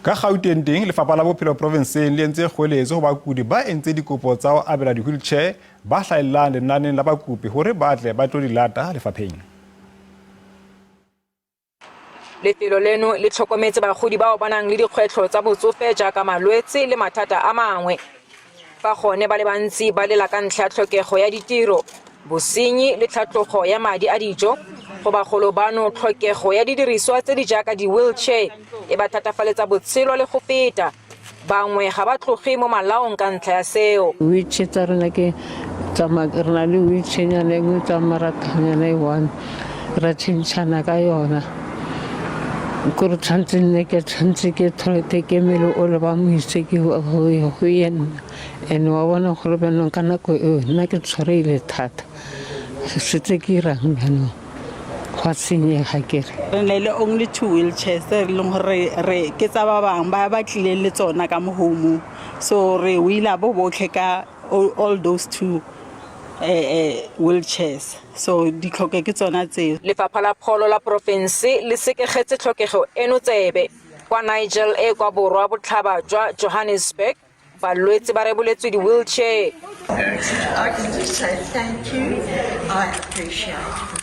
Ka Gauteng teng, Lefapha la Bophelo porofenseng le entse kgoeletso ho bakudi ba entse dikopo tsa ho abela di-wheelchair ba hlahellang lenaneng la bakopi hore ba tle ba tlo di lata lefapheng. Lefelo leno le tlhokometse bagodi bao ba nang le dikgwetlho tsa botsofe jaaka malwetse le mathata a mangwe. Fa gone ba le bantsi ba lela ka ntlha ya tlhokego ya ditiro, bosenyi le tlhatlogo ya madi a dijo, go bagolo bano tlhokego ya didiriswa tse di jaaka di-wheelchair e ba thatafaletsa botshelo le go feta. Bangwe ga ba tloge mo malaong ka ntlha ya seo. Wheelchair tsa rona ke re na le wheelchairnyana e nngwe tsa marathonyana e one ra tšhentšhana ka yona kore tshwanetse nne ke tshwanetse ke theke mmele o le ba mo ise ke go ye nna and wa bona gore bjanong ka nako eo nna ke tshwareile thata setse ke irang bjanong gwa senyega kere. Re ne le only two wheelchairs tse re leng gore re ke tsa ba bangwe ba ba tlileng le tsona ka mo home so re wheeler bo botlhe ka all those two wheelchairs so ditlhoke ke tsona tseo. Lefapha la Pholo la porofense le sekegetse tlhokego eno tsebe. Kwa Nigel e kwa borwa botlhaba jwa Johannesburg, balwetse ba reboletswe di-wheelchair. I can just say thank you. I appreciate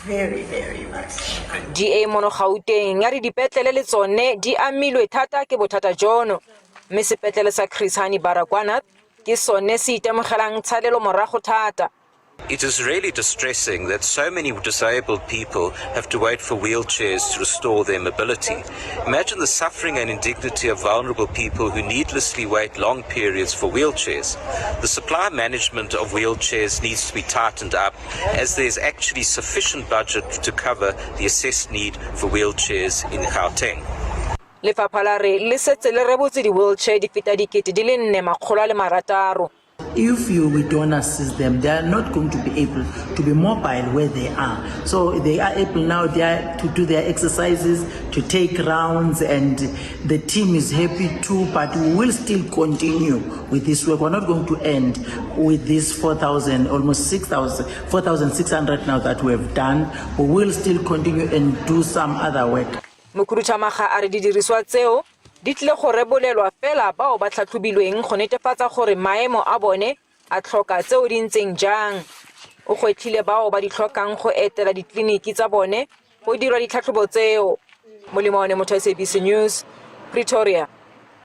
very, very much. DA mono Gauteng ya re dipetlele le tsone di amilwe thata ke bothata jono, mme sepetlele sa Chris Hani Baragwanath ke sone se itemogelang tshalelo morago thata. It is really distressing that so many disabled people have to wait for wheelchairs to restore their mobility. Imagine the suffering and indignity of vulnerable people who needlessly wait long periods for wheelchairs. The supply management of wheelchairs needs to be tightened up, as there is actually sufficient budget to cover the assessed need for wheelchairs in Gauteng. Lefapha la re le setse le rebotse di-wheelchair di feta 4600. If we don't assist them, they are not going to be able to be mobile where they are. So they are able now they are to do their exercises, to take rounds, and the team is happy too, but we will still continue with this work. We're not going to end with this 4,000, almost 6,000, 4,600 now that we have done. We will still continue and do some other work. Mokhuduthamaga a re didiriswa tseo di tlile go rebolelwa fela bao ba tlhatlhobilweng go netefatsa gore maemo a bone a tlhoka tseo di ntseng jang. O gwetlhile bao ba di tlhokang go etela ditleliniki tsa bone go dirwa ditlhatlhobo tseo. Molemo one motho, SABC News, Pretoria.